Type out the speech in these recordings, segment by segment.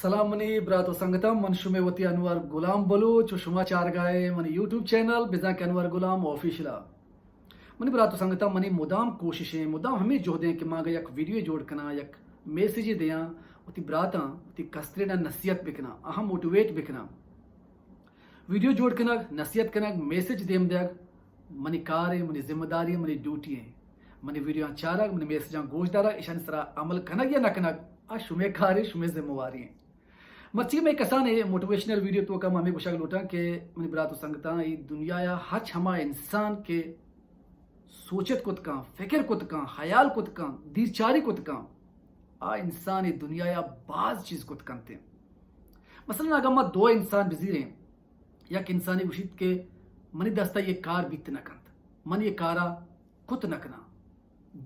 سلام منی برات و سنگتاں، من شمے وتی انور غلام بلوچ و شما چارگائے منی یوٹیوب چینل بزاں کہ انور غلام آفیشل ءَ۔ منی برات و سنگتاں، منی مدام کوشش ایں، مدام ہمے جہد ایں کہ ما اگاں یک ویڈیو جوڑ کناں، یک میسجے دیاں، وتی براتاں، وتی کستریناں نصیحت بکناں، آہاں موٹیویٹ بکناں۔ ویڈیو جوڑ کنگ، نصیحت کنگ، میسج دیم دیگ منی کار ایں، منی ذمہ داری ایں، منی ڈیوٹی ایں۔ منی ویڈیواں چارگ، منی میسجاں گوش دارگ، ایشانی سرا عمل کنگ یا نہ کنگ، آ شمے کار ایں، شمے ذمہ واری ایں۔ مرچی مئے کسانیں موٹیویشنل ویڈیو توکا ما ہمے گوشگ لوٹاں کہ منی برات و سنگتاں، اے دنیا ءَ ہرچ ہما انسان کہ سوچت کت کن، فکر کت کن، خیال کت کن، دیرچاری کت کن، آ انسان اے دنیا ءَ باز چیز کت کنت۔ مثلاً اگاں ما دو انسان بزیریں، یک انسانے گوشیت کہ منی دستا اے کار بیت نہ کنت، من اے کارا کت نہ کناں۔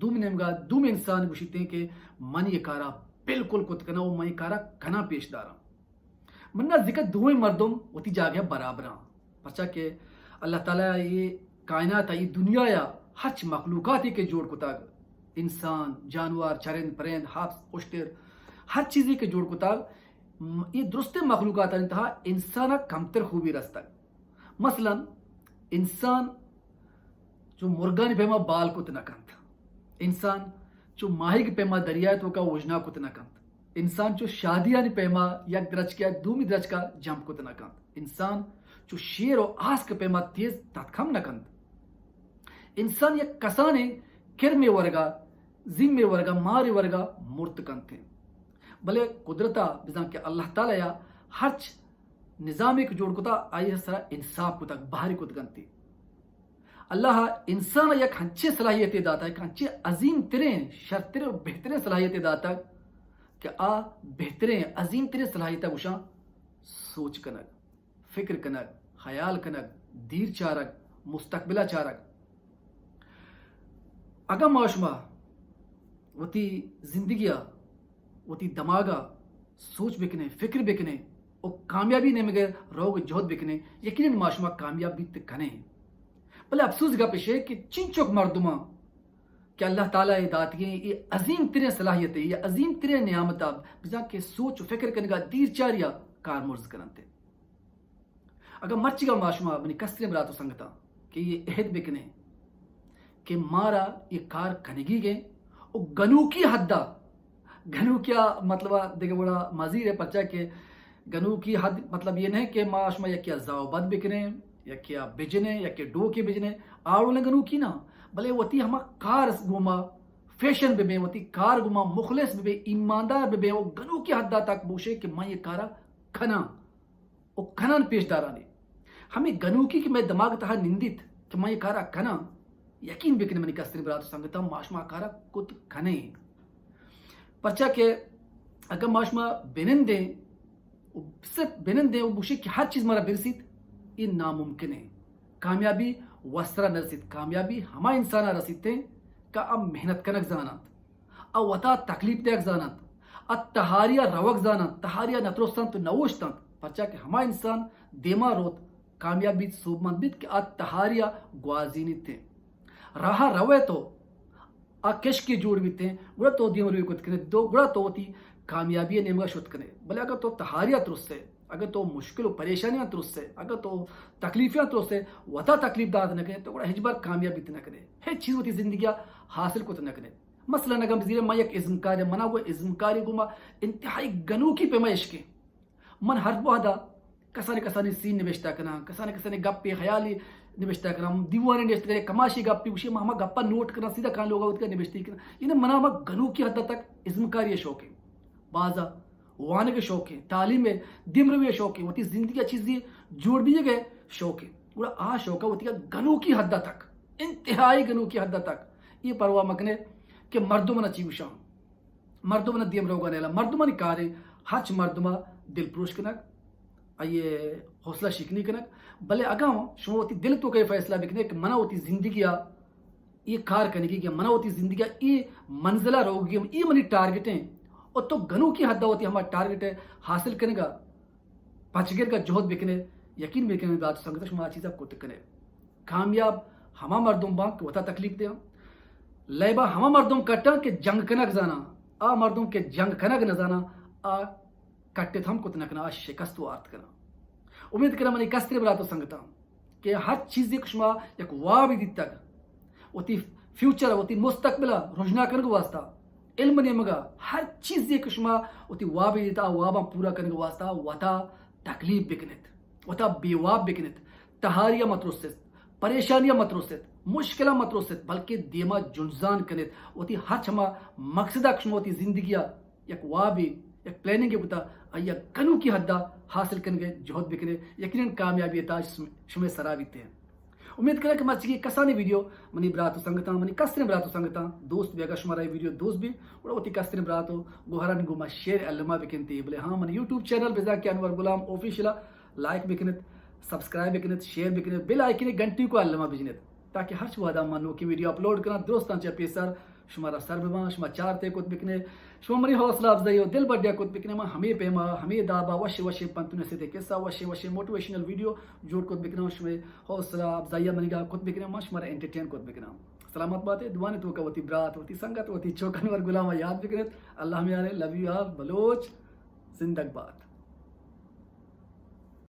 دومی نیمگا دومی انسان گوشیت کہ من اے کارا بالکل کت کناں و من اے کارا کناں پیش داراں۔ من نزیکا دوئیں مردم وتی جاگہ برابراں، پرچا کہ اللہ تعالی اے کائنات ءَ، اے دنیا ءَ ہرچ مخلوقاتے کہ جوڑ کتگ، انسان، جانور، چرند، پرند، ہپس، اشتر، ہر چیزے کہ جوڑ کتگ، م-، اے درستیں مخلوقاتانی تہا انسان ءَ کمتر خوبی رستگ۔ مثلاً انسان چو مرگانی پیما بال کت نہ کنت، انسان چو ماہیگ پیما دریائے توکا اوژنا کت نہ کنت، انسان چو شادیانی پیما یک درچکے ءَ دومی درچکا جمپ کت نہ کنت، انسان چو شیر و آسک پیما تیز تتک ہم نہ کنت۔ انسان یک کسانیں کرمے ورگا، زیمے ورگا، مارے ورگا مرت کنت۔ بلے قدرتا بزاں کہ اللہ تعالی ءَ ہرچ نظامے کہ جوڑ کتا، آئی سرا انصاف کتگ، بہرے کت کنتی۔ اللہ ءَ انسان ءَ یک ہنچیں صلاحیتے داتا، یک ہنچیں عظیم تریں، شرتر و بہتریں صلاحیتے داتا کہ آ بہتریں، عظیم تریں صلاحیتا گوشاں سوچ کنگ، فکر کنگ، خیال کنگ، دیر چارگ، مستقبلا چارگ۔ اگاں ما شما وتی زندگیا وتی دماغا سوچ بکنیں، فکر بکنیں و کامیابی نیمگا روگ جہد بکنیں، یقیناً ما شما کامیاب بیت کنیں۔ بلے افسوس گپ اش کہ چنچک مردماں کہ اللہ تعالی ءَ داتگیں اے عظیم تریں صلاحیت، اے عظیم تریں نعمت، بزاں کہ سوچ و فکر کنگا، دیر چاریا کارمرز کننت۔ اگاں مرچیگا ما شما منی کستریں برات و سنگتاں کہ اے عہد بکنیں کہ مارا اے کار کنگی گیں و گنوکی حدا، گنوکیا مطلب دگہ وڑا مزیر ہے، پرچا کہ گنوکی حد مطلب یہ نہیں کہ ما شما یکیا زاو بد بکنیں، یکیا بجنیں، یکیا ڈوکے بجنیں، آڑو نے گنوکی نا، بلے وتی ہما کار گوما فیشن ببیں، وتی کار گوما مخلص ببیں، ایماندار ببیں و گنوکی حدا تک بوشے کہ من یہ کارا کناں و کنان پیش دارانی۔ ہمے گنوکی کہ مئے دماغ تہا نندیت کہ من یہ کارا کناں، یقین بکن منی کستریں برات و سنگتاں، ما شما کارا کت کنیں۔ پرچا کہ اگاں ما شما بنندیں و صرف بنندیں و گوشیں کہ ہر چیز مارا برسیت، اے ناممکن ہے۔ کامیابی وسرا نہ رسیت، کامیابی ہما انسانا رسیت کہ آ محنت کنگ زاننت۔ آ وتا تکلیف دیگ زاننت، آ تہاریا روگ زاننت، تہاریا نہ ترسنت و نہ اوشتنت، پرچا کہ ہما انسان دیما روت، کامیاب بیت، سوبمند بیت کہ آ تہاریا گوازینیت۔ راہا روئے تو، آ کشکے جوڑ بیت، گڑا تو دیما روی کت کنے، دو گڑا تو وتی کامیابی نیمگا شت کنے۔ بلے اگر تو تہاریا ترسے، اگاں تو مشکل و پریشانیاں ترسے، اگاں تو تکلیفیاں ترسے، وتا تکلیف دات نہ کنے، تو گڑا ہچبر کامیاب بیت نہ کنے، ہچ چیز وتی زندگیا حاصل کت نہ کنے۔ مثلاً اگاں بزیرے ما یک ازمکارے، منا گو ازمکاری گوما انتہائی گنوکی پیما عشقیں۔ من ہر وہدا کسانی کسانی سین نبشتہ کناں، کسانی کسانی گپے خیالی نبشتہ کناں، دیوانے نشت کرے، کماشی گپی گوشی، ما ہما گپا نوٹ کناں، سیدھا کان لوگا وتکا نبشتی کناں۔ یعنی منا ہما گنوکی حد تک ازمکاری شوقیں۔ بازا وانگ ءِ شوق ایں، تعلیم ءِ دیمروی ءِ شوق ایں، وتی زندگی ءَ چیزے جوڑ بیگ ءِ شوق ایں، گڑا آ شوق ءَ وتی گنوکی حد ءَ تک، انتہائی گنوکی حد ءَ تک، اے پرواہ مکنے کہ مردم نا چی گوشاں، مردم نا دیم روگا نیلا، مردمانی کاریں ہرچ مردم ءَ دل پروش کنگ، آئی ءِ حوصلہ شکنی کنگ، بلے اگاں شما وتی دل تو کہ فیصلہ بکنے کہ منا وتی زندگی ءَ اے کار کنگی کہ منا وتی زندگی ءَ اے منزل ءَ روگی ایں، اے منی ٹارگٹ ایں، اور تو گنوکی حد ءَ وتی ہما ٹارگٹ ءِ حاصل کنگ ءَ پچ گرگ ءَ جہد بکنے، یقین بکنے برات سنگت شما آ چیز ءَ کت کنے۔ کامیاب ہما مردم باں کہ وتا تکلیف دیاں، لیبا ہما مردم کٹاں کہ جنگ کنگ زاناں، آ مردم کہ جنگ کنگ نہ زاناں، آ کٹت ہم کت نہ کناں، آ شکست وارت کناں۔ امید کناں منی کستریں برات و سنگتاں کہ ہر چیزے کہ شما یک وابے دیتگ، وتی فیوچر ءَ، وتی مستقبل ءَ رژنا کنگ ءِ واسطہ، علم نیمگ ءَ، ہر چیزے کہ شما وتی وابے دیتگ، آ واباں پورا کنگ ءِ واسطہ وتا تکلیف بکنت، وتا بے واب بکنت، تہاری ءَ مترست، پریشانی ءَ مترست، مشکل ءَ مترست، بلکہ دیما جنزان کنت، وتی ہرچ ہما مقصد ءَ کہ شما وتی زندگی ءَ یک وابے، یک پلاننگے کتا، آئی ءَ گنوکی حد ءَ حاصل کنگ ءِ جہد بکنے، یقیناً کامیابی ءِ تاج شم-، شمئے سرا بیت۔ امید کناں کہ مرچیگیں کسانیں ویڈیو منی برات و سنگتاں، منی کستریں برات و سنگتاں دوست بی۔ اگاں شمارا اے ویڈیو دوست بی، گڑا وتی کستریں برات و گوہرانی گوما شیئر الما بکنت۔ بلے ہاں، منی یوٹیوب چینل بزاں کہ انور غلام آفیشل ءَ لائک بکنت، سبسکرائب بکنت، شیئر بکنت، بیل آئیکن ءِ گھنٹی کو الما بجنت، تاکہ ہرچ وہدا ما نوکیں ویڈیو اپلوڈ کناں، درستاں چہ پیسر شمارا سر بباں، شما چارت ءَ کت بکنے، شما منی حوصلہ افزائی و دل بڈیا کت بکنے، ما ہمے پیما، ہمے دابا وشیں وشیں پنت و نصیحت ءِ قصہ، وشیں وشیں موٹیویشنل ویڈیو جوڑ کت بکناں، شمئے حوصلہ افزائی منیگا کت بکناں، ما شمارا انٹرٹین کت بکناں۔ سلامت باتے، دعا ءِ توکا وتی برات، وتی سنگت، وتی چوک انور غلام ءَ یاد بکنت۔ اللہ میارے، لو یو آل، بلوچ زندگ باد۔